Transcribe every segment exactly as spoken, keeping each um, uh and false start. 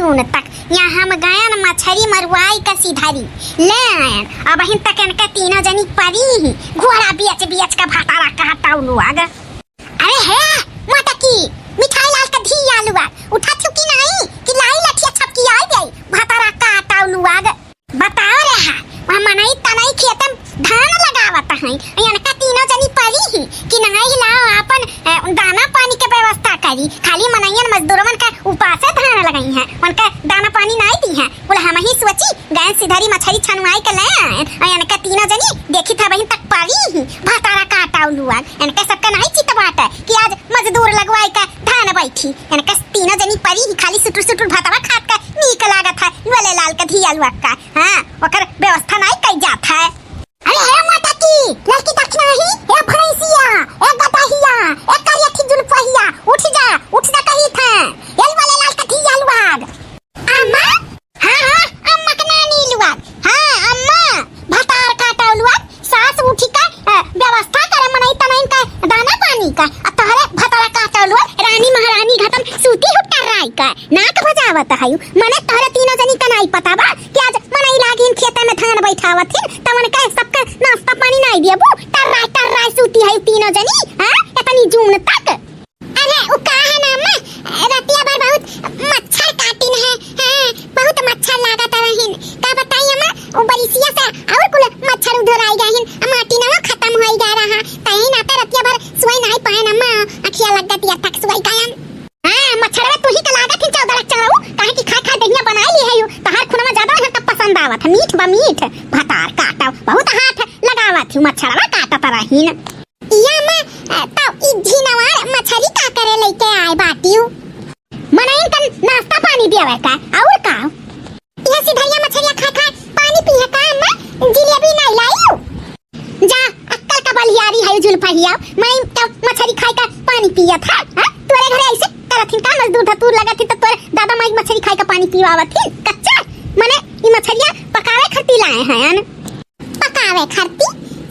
सुन तक, यहाँ हम गयन मछरी मरुआई का सिधरी ले आयन। अबहिन तक इनके तीनों जनी परी ही घोड़ा बियच बियच का भतारा काटउ लोग। अरे हे मोटकी, मिठाई लाल का धिया लोग, उठा थू कि नहीं कि लाई लठिया छपकी आई जाई, भतारा काटउ लोग। बताओ रे हा, वहाँ मनई तनई खेत में धान लगावत हैं, इनका तीनों जनी परी ही कि नहीं लाओ आपन, अ, दाना पानी के व्यवस्था करी। खाली मनइयन मजदूरवन का उपासे धान लगाई हैं, उनका दाना पानी नहीं दी हैं। बोला हम ही सोची गए सिधरी मछरी छनुआई के ले आए, और इनका तीनों जनी देखी था बहिन तक परी ही भतारा काटउ लोग। इनके सबके नहीं चित बाटे कि आज मजदूर लगवाई का धान बैठी। इनके तीनों जनी परी ही खाली सुटुर सुटुर भतारा खात का नीक लागत है, बोले लाल का धिया लोग का। हाँ, ओकर व्यवस्था नाई कई जात है। अरे हे मोटकी, लड़की देख नहीं, ए भैंसिया, ए गदहिया, ए करियठी जुलपहिया, उठ जा, उठ जा कही थे। ए वाले लाल कथी जालुआग। अम्मा? हाँ, हाँ, अम्मा के नानी लुआग। हाँ, अम्मा, भतार काटउ लुआग, सास उठी का, अ, व्यवस्था करे मनई तनइन का दाना पानी का। आ तोहरे भतार काटउ लुआग, रानी महारानी घटम सूती हुट्टर राई का। नाक बजावत हयू। मने तोहरे तीनों जनी का नाई पता बा कि आज मनई लागिन खेते में धान बैठावत हिन, त उनके सबके नाश्ता पानी नाई दियबू? टर्राय टर्राय सूती हयू तीनों जनी, हाँ? इतनी जून तक। अरे, उ का है ना अम्मा, रतिया भर बहुत मच्छर काटिन है, हाँ, बहुत मच्छर लागत रहिन। का बताई अम्मा, उ बरिसिया से और कुल मच्छर उधर आई गए हिन, माटी नवा खत्म होई गए रहा, तही नाते रतिया भर सोई नाई पाएन अम्मा, अखिया लग गतिया तक सोई गयन। हाँ, मच्छरवा तू ही का लागत ही चौदह लाख चढ़ाऊ, काहे कि खा खा दहिया बनाई ली है यू, तहार खुनवा ज्यादा है तब पसंद आवत है, मीठ बा मीठ, भतार काटव, बहुत हाथ लगावत ही, मच्छरवा काटत रहिन। या मैं, अ, तो ई झिनवार मछरी का करे लेके आए बाटियो? मनइन कन नाश्ता पानी दियावे का, और का? यह सिधरिया मछरिया खा खा पानी पीहे का अम्मा? जिलेबी नहीं लाइयो? जा, अक्कल का बलियारी है जुल्फहिया, मनइन का मछरी खाए का पानी पियत है, हाँ? तोरे घरे ऐसे करत हिन का मजदूर धतूर लगत ही तो तोरे दादा माई मछरी खाए का पानी पिवावत ही, कच्चा? मने ई मछरिया पकावे खातिर लाए हैं, पकावे खरती।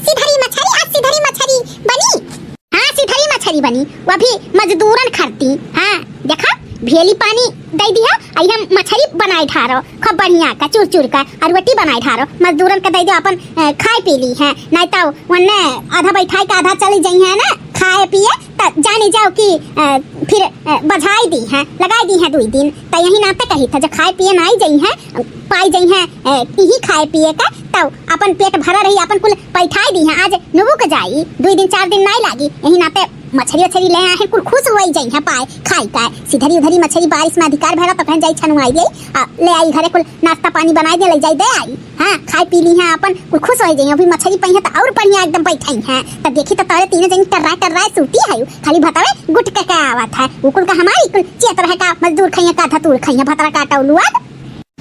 सिधरी मछरी, आज सिधरी मछरी बनी? हाँ, सिधरी मछरी बनी, वो भी मजदूरन खरती। हाँ, देखा, भेली पानी दे दिया, आई हम मछरी बनाए ढारो, खूब बढ़िया का, चुर चुर का, और रोटी बनाए ढारो, मजदूरन का दे दो, अपन, अ, खाए पी ली है, नहीं तो वन्ने आधा बैठाए का आधा चली जाई है ना, खाए पिए, त जानी जाओ कि, अ, फिर, अ, बझाई दी है, लगाई दी है दुई दिन, त यही नाते कही था, जब खाए पिए ना आई जाई है, पाई जाई है, अ, यही खाए पिए का, तब अपन पेट भरा रही, अपन कुल पैठाई दी है। आज नुबुक जाई, दुई दिन चार दिन नाई लागी, यही नाते मछरी उछरी ले आए हैं, कुल खुश होई जाई है पाए खाई का। सिधरी उधरी मछरी बारिश में अधिकार भरा, तो कहें जाई छनुआई दे, आ, ले आई घरे कुल नाश्ता पानी बनाई दे, ले जाई दे आई। हाँ, खाए पी ली हैं अपन, कुल खुश हो जाइए। अभी मछरी पई है तो और बढ़िया एकदम बैठाई हैं। तब देखी तो तोरे तीनों जनी टर्राए टर्राए सूती है, खाली भतारे गुट के, के आवत है। उ कुल का हमारी कुल चेत रहे का मजदूर खाइए का धतूर खाइए भतरा काटउ लुआग।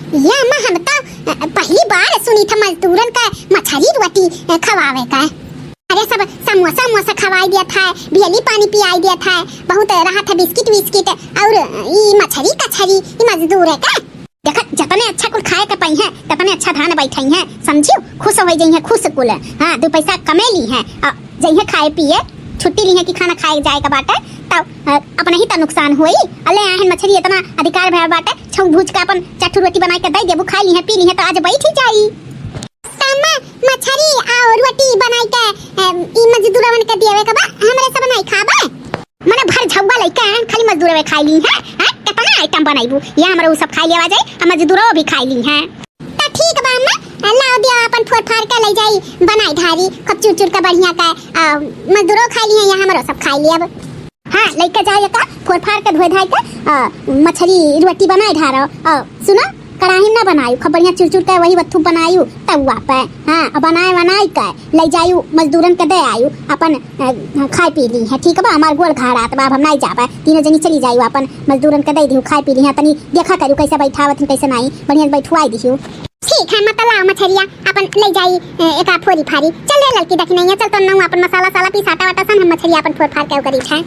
ये अम्मा, हम तो, अ, पहली बार सुनी था मजदूरन का मछरी रोटी, अ, खवावे का। अरे सब समोसा उमोसा खवाई दिया था, भेली पानी पियाई दिया था, बहुत रहा था बिस्किट विस्किट और ई मछरी कछरी, ई मजदूर है का? देखा, जतने अच्छा कुल खाए के पइहें, ततने अच्छा धान बैठइहें, समझियो? खुश होइ जइहें, खुश कुल। हाँ, दू पैसा कमे लीहें, आ, जइहें खाए पिए, छुट्टी लीहें कि खाना खाए जाए के बाटे, तब, अ, अपने ही त नुकसान होई। अले आहन मछरी इतना अधिकार भया बाटे, छौंक भूज के अपन चार ठो रोटी बनाई के दे देबू, खाई लीहें, पी लीहें, तो आज बैठ ही जाई। त अम्मा, मछरी और रोटी बनाई के, अ, ई मजदूरवन के देवे के बा, हमरे सब नहीं खाबे? मने भर झउआ लइके आएन, खाली मजदूरवे खाई ली हैं, हैं? केतना आइटम बनइबू? ये हमरा उ सब खाई लेवा जाई, आ मजदूरवा भी खाई ली हैं। त ठीक बा अम्मा, लाओ दिया अपन फोर फार के ले जाई, बनाई ढारी, खूब चुर चुर के बढ़िया के, आ, मजदूरवा खाई ली हैं, ये हमरो सब खाई लेब। हाँ, लइके जाओ एका फोर फार के धोए धाए के, आ, मछरी रोटी बनाई ढारो, आ, सुनो, कढ़ाई में ना बनायू, खूब बढ़िया चुर चुर के वही वत्थु बनायू तउआ पे। हाँ, और बनाए बनाई के ले जायू, मजदूरन के दे आयू, अपन, अ, खाए पी ली है, ठीक बा? हमार गोड़ घाड़ात बा, अब हम नहीं जाबे, तीनों जनी चली जायू, अपन मजदूरन के दे दियू, खाए पी ली है, तनी देखा करू कैसे बैठावत हैं, कैसे नहीं, बढ़िया से बैठवाई दियू। ठीक है, मत लाओ मछरिया, अपन ले जाई, अ, एका फोरी फारी। चल रे लड़की, देखी नहीं है, चल तो नौ अपन मसाला साला पीस, आटा वाटा सन, हम मछरिया अपन फोर फार के करी है।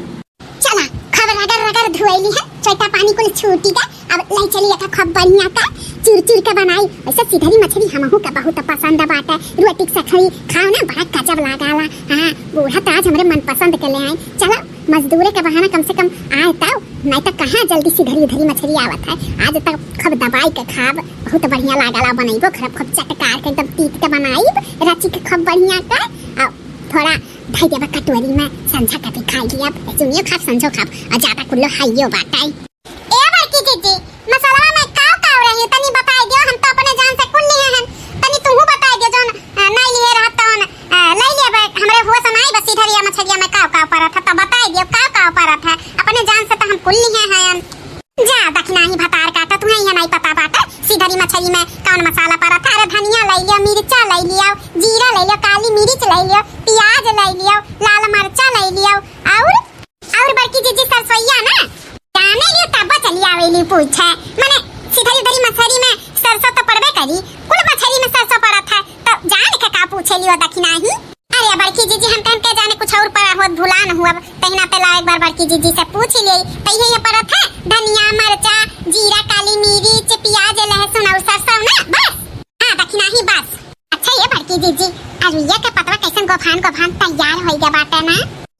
चला, खूब रगड़ रगड़ धोइली है, चोटा पानी कुल छूटी का, अब ले चली एका खूब बढ़िया का चुर चुर के बनाई। वैसे सिधरी मछरी हमहू का बहुत पसंद बाटे, रोटी के संग खाई, खाओ ना, बड़ा गजब लागाला। हाँ, बूढ़ा तो आज हमरे मनपसंद के ले आई। चला, मजदूरे के बहाना कम से कम आए तब, नाहीं त कहाँ जल्दी सिधरी उधरी मछरी आवत है। आज तक खूब दबाई के खाब, बहुत बढ़िया लागला बनइबो, खूब खूब चटकार के एकदम तीत के बनाइब, रची के खूब बढ़िया के, आ थोड़ा धइ देबा कटोरी में, संझा के भी खाइ लियब, सुनियो खाब, संझो खाब, आ ज्यादा कुल्लो हाइयो बाटे। ए बड़की जीजी, मसलवा में काव काव रही, तनी बताइ दियो, हम तो अपने जान से कुल लिहे हन, तनी तुहू बताइ दियो, जौन, अ, नाहीं लिहे रहत तौन, अ, लइ लेबे, हमरे होश नाहीं बा, सिधरिया मछरिया में काव काव परत है, तो बताइ दियो, काव काव परत है, अपने जान से तो हम कुल लिहे हन। जा दखिनाही भतार काटा, तुहे इहे नाहीं पता बाटे, सिधरी मछरी में कौन मसाला परत है, अरे धनिया लइ लियो, मिर्चा लइ लियो, जीरा लइ लियो, काली मिर्च लइ लियो, पियाज लइ लियो, लाल मरचा लइ लियो, और और बड़की जीजी सरसोइया ना, जाने लियो तब चली आवेली पूछे। मने सिधरी उधरी मछरी में सरसों तो पड़बे करी, कुल मछरी में सरसों पड़त है, तो जान के का पूछे लियो दखिनाही? अरे बड़की जीजी, हम कहन के जाने कुछ और पड़ा होत, भुला न हुआ, तहिना पे लाओ एक बार बड़की जीजी से पूछ ले, तो ये, ये पड़त है धनिया, मरचा, जीरा, काली मिर्च, पियाज, लहसुन और सरसों ना, बस। हाँ दखिनाही बस। अच्छा ये बड़की जीजी, अरुइया के पतवा कैसन गोफान गोफान तैयार होइ गया बाटे ना?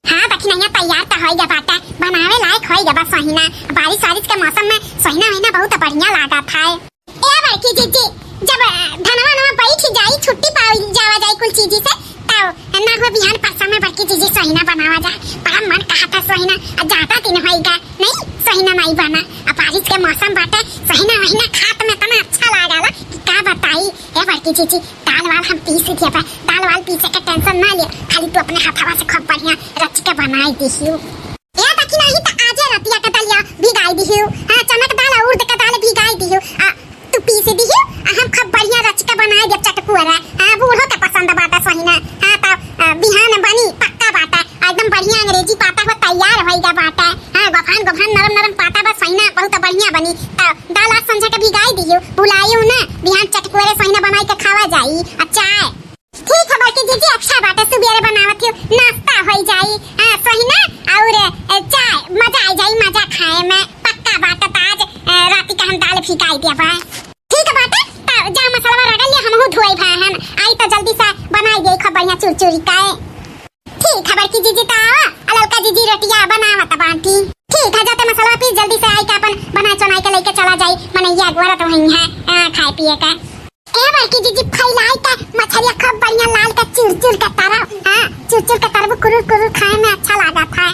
हाँ दखिनैया, तैयार त होइ गया बाटे, बनावे लायक होइ गया बा सोहिना। बारिश वारिश के मौसम में सोहिना वोहिना बहुत बढ़िया लागत है। ए बड़की जीजी, जब, अ, धनवा नवा बैठ जाई, छुट्टी पाई जावा जाई कुल चीजी से, तब ना हो बिहान परसों में बड़की जीजी सोहिना बनावा जाए। बड़ा मन कहा था सोहिना, अब ज्यादा दिन होइगा नहीं सोहिना नाहीं बना। अब बारिश के मौसम बाटे, सोहिना वोहिना खात में इतना अच्छा लागला कि का बताई। ए बड़की जीजी, दाल वाल हम पीस दिया बा, दाल वाल पीसे के tension ना लियो, खाली तू अपने हाथवा से खूब बढ़िया रच के बनाई दिहियो। ए दखिनैया, त आजे रतिया के दलिया भिगाई दिहियो, हाँ, चना के दाल और उड़द के दाल भिगाई दिहियो, आ तू पीस दिहियो, आ हम खूब बढ़िया रच के बनाई देब चटकुअरा, हाँ, बूढ़ो के पसंद बाटे सोहिना, हाँ, त, आ, बिहान बनी पक्का बाटे, आ एकदम बढ़िया अंग्रेजी पाता हो तैयार होइगा बाटे, हाँ, गोफान गोफान नरम नरम पाता बा सोहिना, बहुत बढ़िया बनी। त दाल आज संझा के भिगाई दिहियो, भुलाइयो ना, बिहान चटकुअरे सोहिना बनाई के खावा जाई, आ चाय। ठीक है बड़की जीजी, अच्छा बाटे, सुबेरे बनावत हियो, नाश्ता होइ जाई, हाँ, सोहिना और, ए, चाय, मजा आ जाई, मजा खाए में, पक्का बाटे। त आज, ए, राती का हम दाल भिगाई दिया बा। ठीक बाटे, त जा मसलवा रगड़ लिया, हमहू धोई भाई हन, आई त जल्दी से बनाई दे खूब बढ़िया चुरचुरी का। ठीक है बड़की जीजी, त आवा, आ ललका जीजी रोटिया बनावत बाटी। ठीक है, जाते मसलवा पीस जल्दी से आई के अपन बनाए चुनाई के लेके चला जाई, मनैया गोरत वहीं है, हाँ, खाए पिए का। ए बड़की जीजी, फैलाई के मछरिया खूब बढ़िया लाल के चुरचुर के तरब। हाँ, चुरचुर के तरबू कुरुर कुरुर खाए में अच्छा लागत है।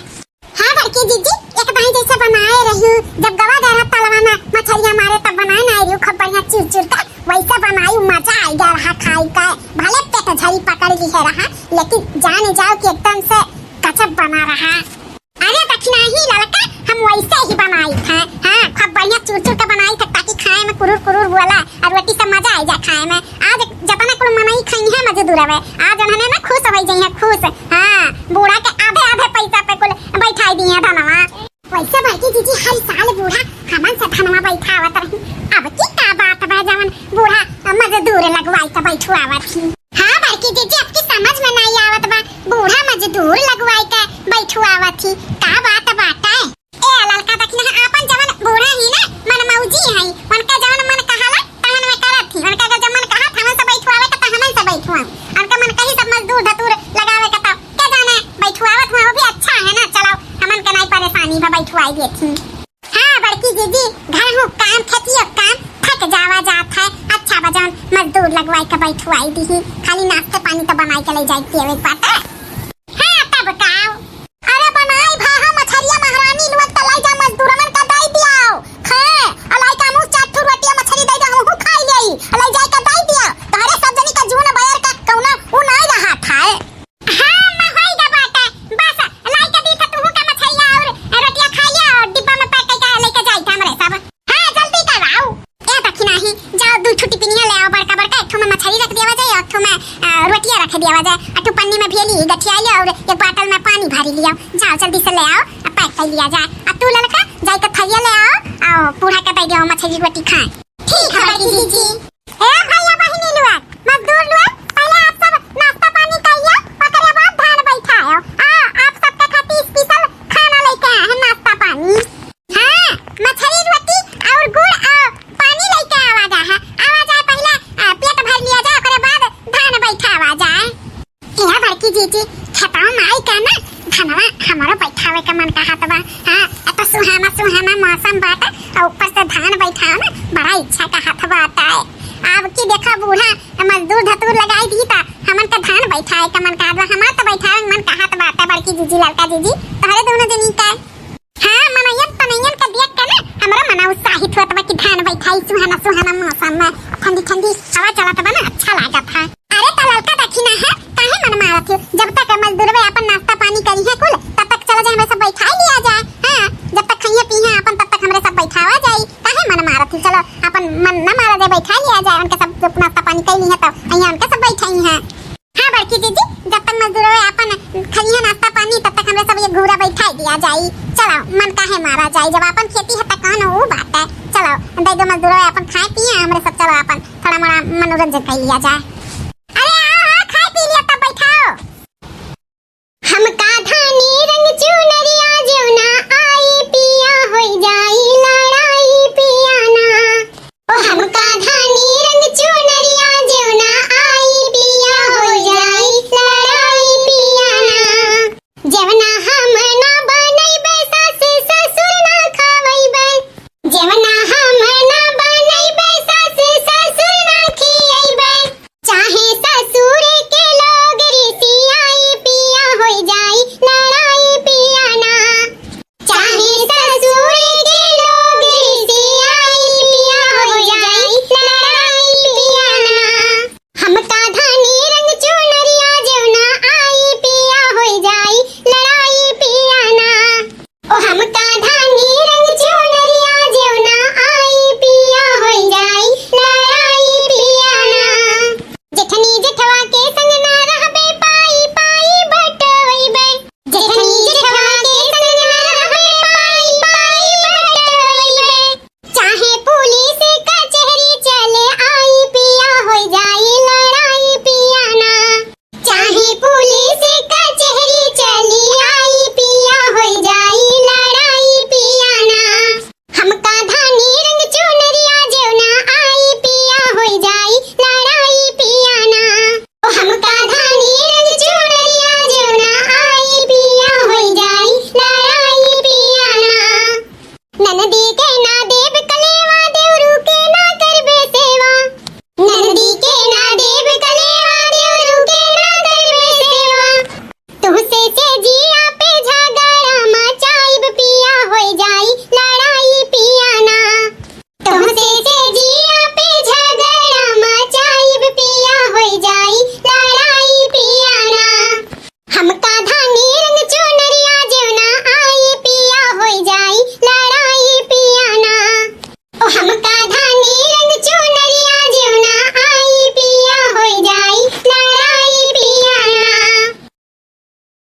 हाँ बड़की जीजी, एक दाई जैसे बनाए रही, जब गवा गए रहा तलवा में मछरिया मारे तब बनाए ना रही खूब बढ़िया चुरचुर के, वैसे बनाई, मजा आ गया रहा खाई के। भले पेट झरी पकड़ ली है रहा, लेकिन जान जाओ कि एकदम से गजब बना रहा। अरे दखिनैया ललका, हम वैसे ही बनाई थे। हाँ, खूब बढ़िया चुरचुर के बनाई थे ताकि खाए में कुरुर कुरुर बोला और रोटी से मजा आ जाए खाए में। आज जतना कुल मनई खाई है मजदूर हवे, आज उन्होंने ना खुश हो जाई है, खुश। हाँ, बूढ़ा के आधे आधे पैसा पे कुल बैठाई दी है धनवा। वैसे बड़की जीजी हर साल बूढ़ा हमन से धनवा बैठावत रही, अब की का बात बा जवन बूढ़ा मजदूर लगवाई के बैठवावत ही। हाँ बड़की जीजी, अब की समझ में नहीं आवत बा, बूढ़ा मजदूर लगवाई के बैठवावत ही, का बात बाटे? ए ललका दखिनैया, आपन जवन बूढ़ा ही ना, मन मौजी है, उनका जवन मन कहाला तवन में करत ही, उनका अगर जब मन कहा हमन से बैठवावे के त हमन से बैठवा, उनका मन कही सब मजदूर धतूर लगावे के त के जाने बैठवावत हुआ, वो भी अच्छा है ना, चलाओ हमन के नहीं परेशानी बा, बैठवाई देत ही। हाँ बड़की जीजी, घर हूँ काम, खेतियो काम, थक जावा जात है। अच्छा बा जौन मजदूर लगवाई के बैठवाई दी ही, खाली नाश्ते पानी तो बनाई के ले जाए के एक बात है। हाँ तब का। अरे बनाई भा हम मछरिया महारानी लोग त लाई जा मजदूरमन का दई दियाओ। खाए, अलाई का मुँह चार ठो रोटिया मछरी दई जा, हमहू खाई लेई। अलाई जाए का दई दिया। तोहरे सब जनी का जून बयर का कौना उ नाई रहा था। हाँ, अम्मा, होई गा बाटे। बस, लाई के दी था तुहू के मछरिया और रोटिया खा लिया और डिब्बा में पैक करके लेके जाई था हमरे सब। हाँ, जल्दी कराओ। ए दखिनैया, जाओ दू ठो टिपिनिया ले आओ बड़का बड़का, एक ठो में मछरी रख दिया जाए, एक ठो में, अ, रोटिया रख दिया जाए, और ठो पन्नी में भेली गठिया लिया और एक बाटल में पानी भरी लिया। जाओ जल्दी से ले आओ, पैक कर लिया जाए। और तू ललका जाए के थरिया ले आओ, और बूढ़ा के दे दियो मछरी रोटी खाए। ठीक है बड़की जीजी। ए भैया बहिनी लोग, मजदूर लोग, पहले आप सब नाश्ता पानी करिए, ओकरे बाद धान बैठाओ। आ, आप सबके खातिर special खाना लेके आए हैं, नाश्ता पानी। हाँ, मछली रोटी और गुड़ और पानी लेके आवा जा है। आवा जाए पहले, आ, पेट भर लिया जाए, ओकरे बाद धान बैठावा जाए। ए बड़की जीजी, खेतवा में आई का ना धनवा, हमरो बैठावे के मन मजदूर धतूर लगाई दी ता हमन का धान बैठाए का मन कहत बा, हमार तो बैठाए मन कहत बाटे बड़की जीजी, ललका जीजी, तोहरे दोनों जनी का। हाँ, मनइयन पनइयन का देख के ना हमरो मना उत्साहित होत बा कि धान बैठाई सुहाना सुहाना मौसम में, ठंडी ठंडी हवा चलत बा ना, अच्छा लागत है। अरे तो ललका देखी ना है, काहे मन मारत हो? जब तक मजदूरवे अपन नाश्ता पानी करी है कुल, तब तक चला जाए, हमरे सब बैठाई लिया जाए। हाँ, जब तक खइए पी है अपन, तब तक हमरे सब बैठावा जाई। काहे मन मारत हो? चलो, अपन मन न मारा जाए, बैठाई लिया जाए, उनके सब नाश्ता पानी कर ली है, तब यहाँ उनके सब बैठाई हैं। हाँ बड़की जीजी, जब तक मजदूरवे अपन खइए नाश्ता पानी, तब तक हमरे सब ये घूरा बैठाई दिया जाई। चलो, मन काहे मारा जाई, जब अपन खेती है तो कौन वो बात है। चलो, दे दो मजदूरवे अपन खाए पिए, हमरे सब चलो अपन थोड़ा मोड़ा मनोरंजन कर लिया जाए।